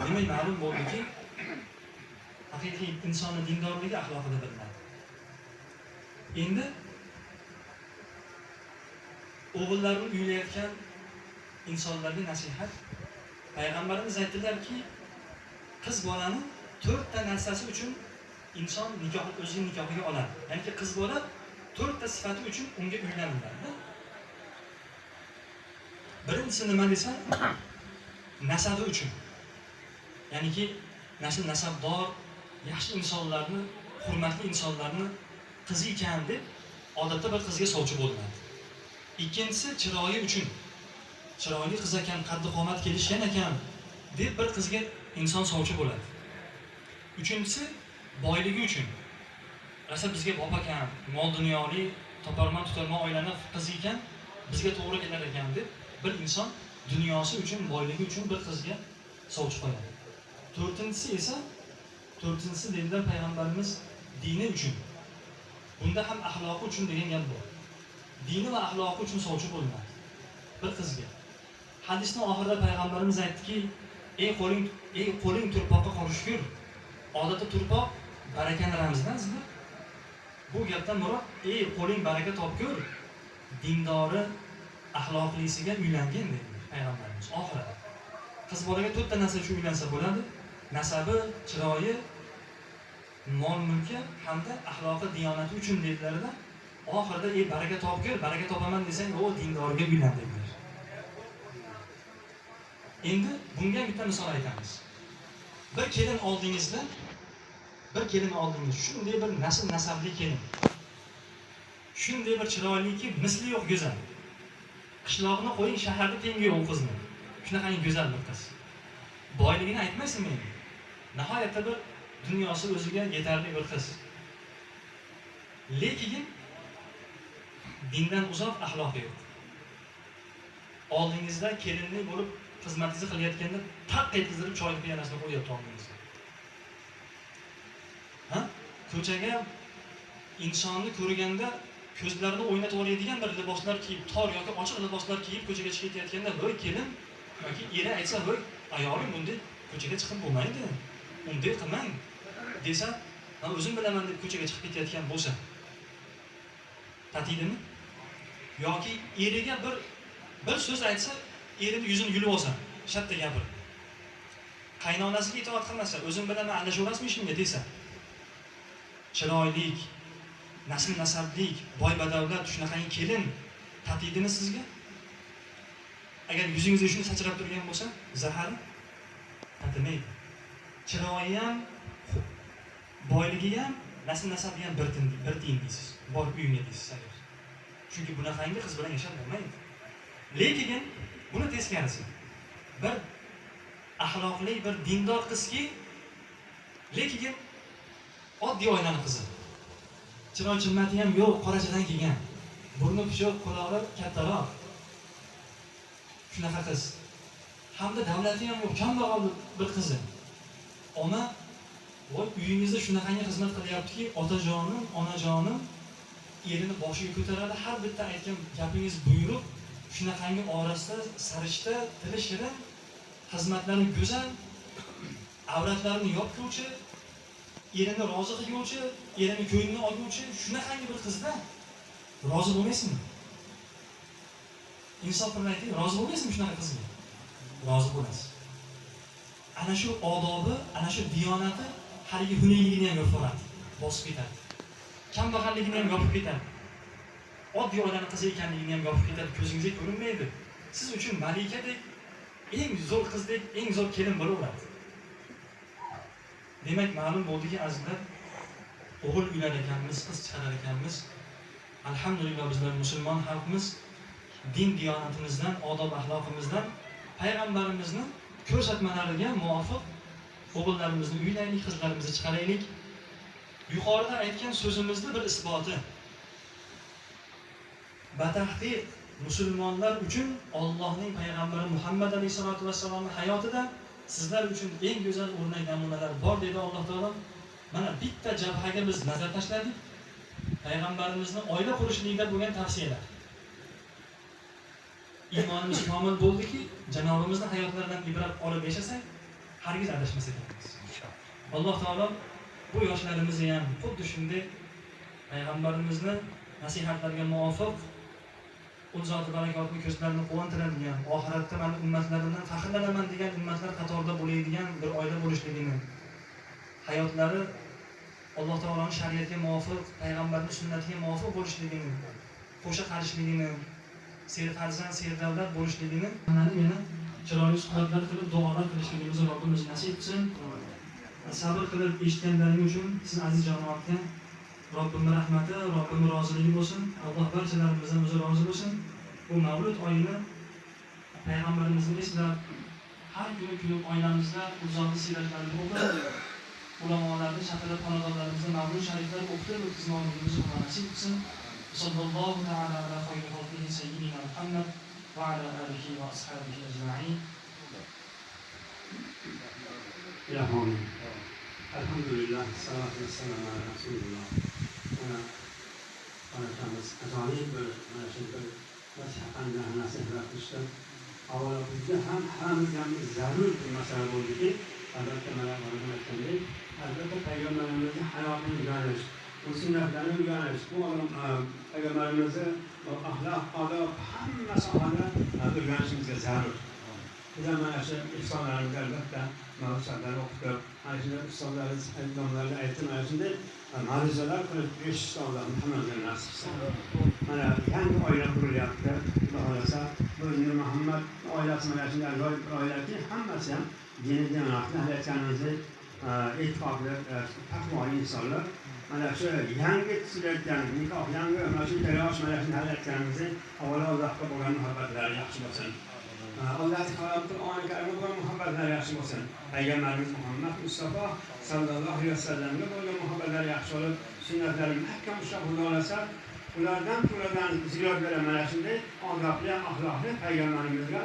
Demak, ma'lum bo'ldiki, haqiqiy insonni dindorligi axloqida bilinadi. Endi o'g'illarini uylayotgan insonlarga nasihat. Payg'ambarimiz aytdilarki, qiz bolani to'rtta narsasi uchun inson nikoh, o'zining nikohiga oladi. Ya'ni qiz bola to'rtta sifati uchun unga uylaniladi. Birinchisi nima desa, nasabi uchun. Ya'niki nasl nasabdor, yaxshi insonlarni, hurmatli insonlarni qizi ekan deb odatda bir qizga sovchi bo'linadi. Ikkinchisi chiroyi uchun. Chiroyli qiz ekan, qaddi qomat kelishgan ekan deb bir qizga inson sovchi bo'ladi. Uchinchisi boyligi uchun. Rosa bizga bop ekan, mol dunyoli, toparman tutarman oilani qizi ekan, bizga to'g'ri kelar ekan deb bir inson dunyosi uchun, boyligi uchun bir qizga sovchi qo'yadi. To'rtinchisi esa, to'rtinchisi dedilar payg'ambarimiz, dini uchun. Bunda ham axloqi uchun degan gap bor. Dini va axloqi uchun sovchi bo'linadi bir qizga. Hadisning oxirida payg'ambarimiz aytdiki, ey qo'ling turpoqqa qorishgur. Odatda turpoq barakani ramzidan azizlar. Bu gapdan murod, ey qo'ling baraka topgur, dindori, axloqlisiga uylangin dedi payg'ambarimiz oxirida. Qiz bolaga to'rtta narsa uchun uylansa bo'ladi: nasabi, chiroyi, mol mulki hamda axloqi, diyonati uchun dedilarda, oxirida ey baraka topgir, baraka topaman desang, o dindoriga uylan dedilar. Endi bunga bitta misol aytamiz. Bir kelin oldingizda, bir kelin oldingiz, shunday bir nasl nasabli kelin. Shunday bir chiroyliki, misli yo'q go'zal. Qishloqni qo'ying, shaharda tengi yo'q u qizni. Shunaqangi go'zal bir qiz. Boyligini aytmaysizmi endi? Nihoyatda bir dunyosi o'ziga yetarli bir qiz. Lekin dindan uzoq, axloqi yo'q. Oldingizda kelinli bo'lib xizmatingizni qilayotganda taq etkizdirib choy piyolasini qo'yyapti oldingizga. Ha? Ko'chaga insonni ko'rganda ko'zlarini o'ynatib yuboradigan bir liboslar kiyib, tor yoki ochiq liboslar kiyib ko'chaga chiqib ketayotganda, voy kelin yoki eri aytsa, voy ayolim, bunday ko'chaga chiqib bo'lmaydi, unday qilmang desa, man o'zim bilaman deb ko'chaga chiqib ketayotgan bo'lsa, tatiydimi? Yoki eriga bir so'z aytsa, erini yuzini yulib olsa, shartta gapirib, qaynonasiga itoat qilmasa, o'zim bilaman, aralashaverasizmi ishimga desa, chiroylik, nasl nasablik, boy badavlat shunaqangi kelin tatiydimi sizga? Agar yuzingizga shuni sachrab turgan bo'lsa, zahari tatimaydi. Chiroyi ham, boyligi ham, nasl nasabi ham bir tiyin, bir tiyin deysiz. Bor uyingga deysiz agar. Chunki bunaqangi qiz bilan yashab bo'lmaydi. Lekin buni teskarisi. Bir axloqli, bir dindor qizki, lekin oddiy oilani qizi. Chiroy chilmati ham yo'q, qorachadan kelgan. Burni pishiq, qulog'i kattaroq. Shunaqa qiz. Hamda davlati ham yo'q, kambag'al bir qizi. Ona voy uyingizda shunaqangi xizmat qilyaptiki, otajonim, onajonim, erini boshiga ko'taradi, har bitta aytgan gapingiz buyruq, shunaqangi orasida sarishta, tili shirin, xizmatlari go'zal, avratlarini yopguvchi, erini rozi qilguvchi, erini ko'nglini olguvchi shunaqangi bir qizda rozi bo'lmaysizmi? Insof bilan ayting, rozi bo'lmaysizmi shunaqa qizga? Rozi bo'lasiz. Ana shu odobi, ana shu diyonati haligi xunukligini ham yopib, bosib ketadi. Kambag'alligini ham yopib ketadi. Oddiy oilani qizi ekanligini ham yopib ketadi, ko'zingizga ko'rinmaydi. Siz uchun malikadek, eng zo'r qizdek, eng zo'r kelin bo'laveradi. Demak, ma'lum bo'ldiki, azizlar, o'g'il uylar ekanmiz, qiz chiqarar ekanmiz. Alhamdulillah, bizlar musulmon xalqmiz. Din diyonatimizdan, odob axloqimizdan, payg'ambarimizni ko'rsatmalariga muvofiq o'g'illarimizni uylaylik, qizlarimizni chiqaraylik. Yuqorida aytgan so'zimizni bir isboti. Batahqiq musulmonlar uchun Allohning payg'ambari Muhammad alayhisolatu vassalomning hayotida sizlar uchun eng go'zal o'rnak namunalar bor dedi Alloh taolo. Mana bitta jabhaga biz nazar tashladik. Payg'ambarimizni oila qurishlikda bo'lgan tavsiyalar. Iymonimiz komil bo'ldiki, janobimizning hayotlaridan ibrat olib yashasak, Hargiz adashmas ekanmiz. Alloh taolo bu yoshlarimizni ham xuddi shunday payg'ambarimizni nasihatlariga muvofiq u zoti barakotli ko'zlarini quvontiradigan, oxiratda mani ummatlarimdan faxrlanaman degan ummatlar qatorida bo'ladigan bir oila bo'lishligini, hayotlari Alloh taoloning shariatiga muvofiq, payg'ambarning sunnatiga muvofiq bo'lishligini, qo'sha qarishligini, serfarzand, serdavlat bo'lishligini yana chiroyli suhbatlar qilib, duolar qilishligimizni Robbimiz nasib qilsin. Sabr qilib eshitganlaring uchun siz aziz jamoatga Robbimning rahmati, Robbimning roziligi bo'lsin. Alloh barchalarimizdan o'zi rozi bo'lsin. Bu Mavlud oyini payg'ambarimizni eslab, har kuni kulib oilamizda u zotni siyratlarini o'qib, ulamolarni chaqirib xonadonlarimizda Mavlud shariflar o'qitib o'tkazmoqligimizni Xudo nasib qilsin. Sallallohu ta'ala ala xayri xalqihi sayyidina Muhammad va ala alihi va ashabihi ajma'in. Amin. Elhamdülillah, salatu ve selamu ala Resulullah. Mana ajoyib bir mana shu bir nasihatlar qilishdi. Avvalo bizga ham hammamizga ham zarur bir masala bo'ldiki, albatta mana aytgandek, albatta payg'ambarimizni hayotini o'rganish, u sunnatlarini o'rganish, bu odam payg'ambarimizni axloq, odob hamma sohada o'rganishimizga zarur. Biz ham mana shu ihsonlarimizga albatta mavzularni o'qitib, mana shunday ustozlarimiz, domlalarni aytib, mana shunday ma'ruzalar qilib eshitishni Allohim hammamizga nasib qilsin. Mana yangi oila qurilyapti, Xudo xohlasa, bu Nur Muhammad oilasi mana shunday ajoyib bir oilaki, hammasi ham diniga hali aytganimizdek e'tiqodli, taqvoli insonlar. Mana shu yangi tuzilayotgan nikoh, yangi mana shu yosh mana shunday hali aytganimizdek, avvalo Allohga bo'lgan muhabbatlari yaxshi bo'lsin. Alloh taolo Qur'oni Karimga bo'lgan muhabbatlari yaxshi bo'lsin. Payg'ambarimiz Muhammad Mustafa sallallohu alayhi vasallamga bo'lgan muhabbatlari yaxshi bo'lib, sunnatlarini mahkam ushlab Xudo xohlasa, ulardan ziyod bergan mana shunday odobli, axloqli payg'ambarimizga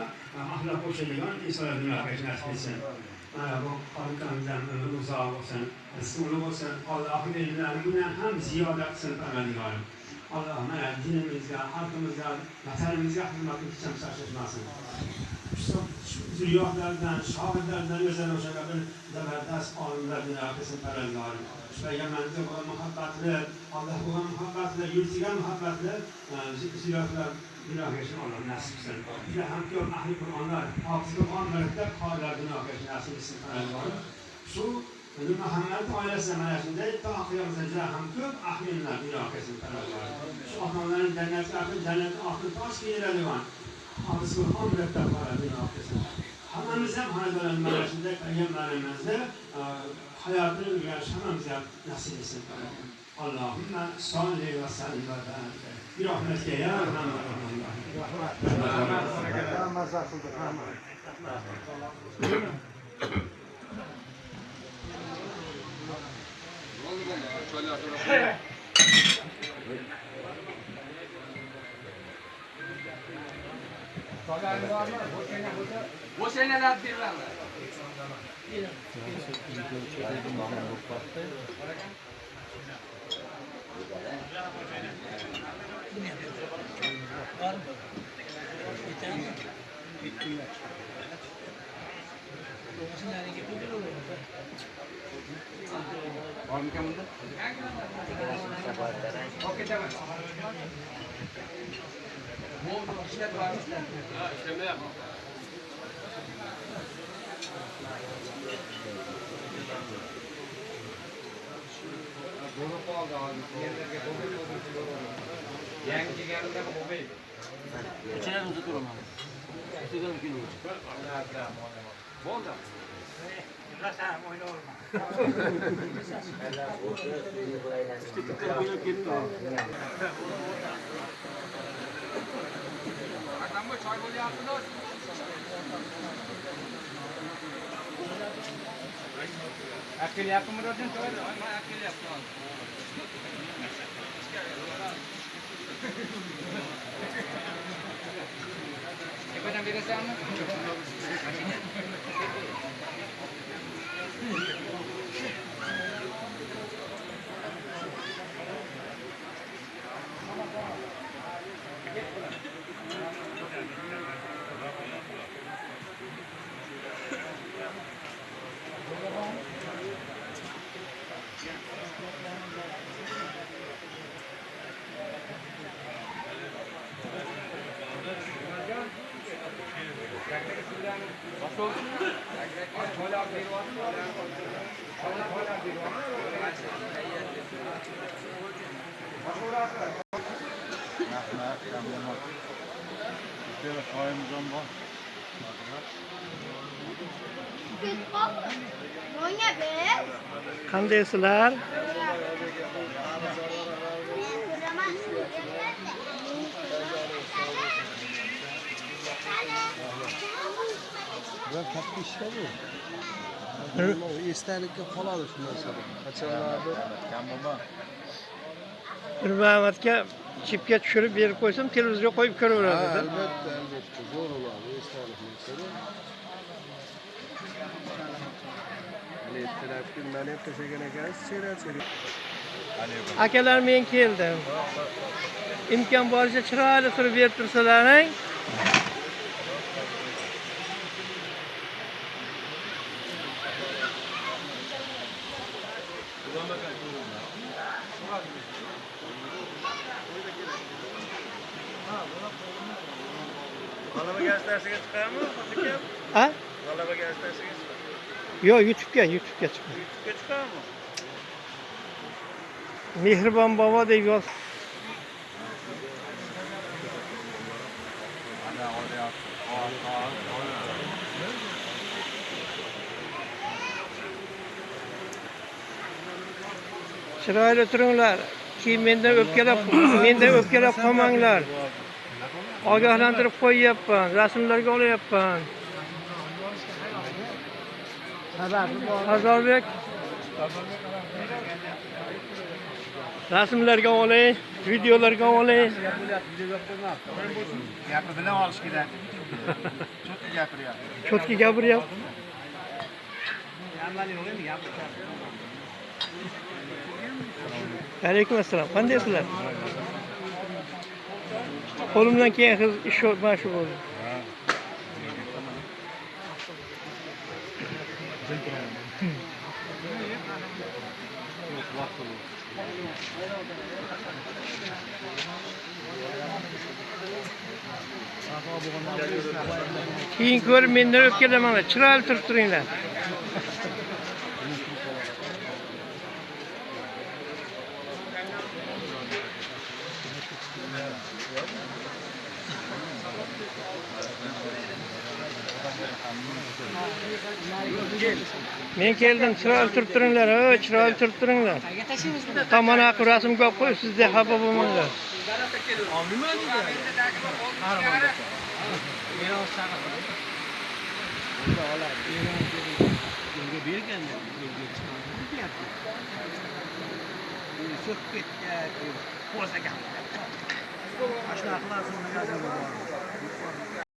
axloq qo'shadigan insonlar dunyoga kelishi nasib etsin. Mana bu xonadonimizdan umri uzoq bo'lsin, rizqi bo'lsin, Allohning ilmlarini bundan ham ziyoda qilsin Parvardigorim. Alloh mana dinimizga, xalqimizga, vatanimizga xizmat qilishga ham shoshilmasin. Zurriyotlardan, shogirdlardan o'zini o'shaga bir zabardast olimlar dunyoga kelsin Parvardigorim. Shu payg'ambarimizga bo'lgan muhabbatli, Allohga bo'lgan muhabbatli, yurtiga muhabbatli zurriyotlar dunyoga kelishini Alloh nasib qilsin. Juda ham ko'p ahli Qur'onlar, hofiz Qur'on maktab qorilar dunyoga kelishini nasib qilsin Parvardigorim. Shu Nur Muhammad oilasida mana shunday to qiyomatga juda ham ko'p ahli dunyoga kelsin Parvardigorim. Shu ota-onalarni jannatga olib, jannatni oltin tosh kiydiradigan hofiz Qur'on maktab qorilar dunyoga kelsin. Hammamiz ham xonadonlarimiz mana shunday payg'ambarimizni hayotini o'rganish hammamizga nasib etsin. Allohumma solli va sallim va barik. Bi rahmatika ya arhamar rohimin. Rahmat. Maza qildik, rahmat. Qandaysizlar? Bu katta ishda bu. Esdalikka qoladi shu narsalar. Qachonlardir Kam bo'lma. Nurmamatga chipga tushirib berib qo'ysam, televizorga qo'yib ko'raveradi. Albatta, albatta zo'r bo'ladi esdalik narsada. Hali ertalabki meni ham tashlagan ekansiz, cherak-cherak. Akalar, men keldim. Imkon boricha chiroyli turib berib tursalaring. G'alaba gazetasiga chiqarmi, aka? Ha? G'alaba gazetasiga chiqar. Yo'q, YouTube'ga chiqar. YouTube'ga chiqarmi? Mehribon bobo deb yoz. Chiroyli turinglar. Keyin mendan o'pkalab qolmanglar. Ogohlantirib qo'yyapman, rasmlarga olyapman. Azorbek, rasmlarga oling, videolarga oling. Gapi bilan olish kerak. Cho'tki gapiryapti. Cho'tki gapiryapti. Alaykum assalom. Qandaysizlar? Qo'limdan kelgan qiz ish mana shu bo'ldi. Keyin ko'rib mendan o'pkalamanglar. Chiroyli turib turinglar. Men keldim, chiroyli turib turinglar, chiroyli turib turinglar. Tomona qilib rasmga olib qo'yib, siz deb xafa bo'lmanglar.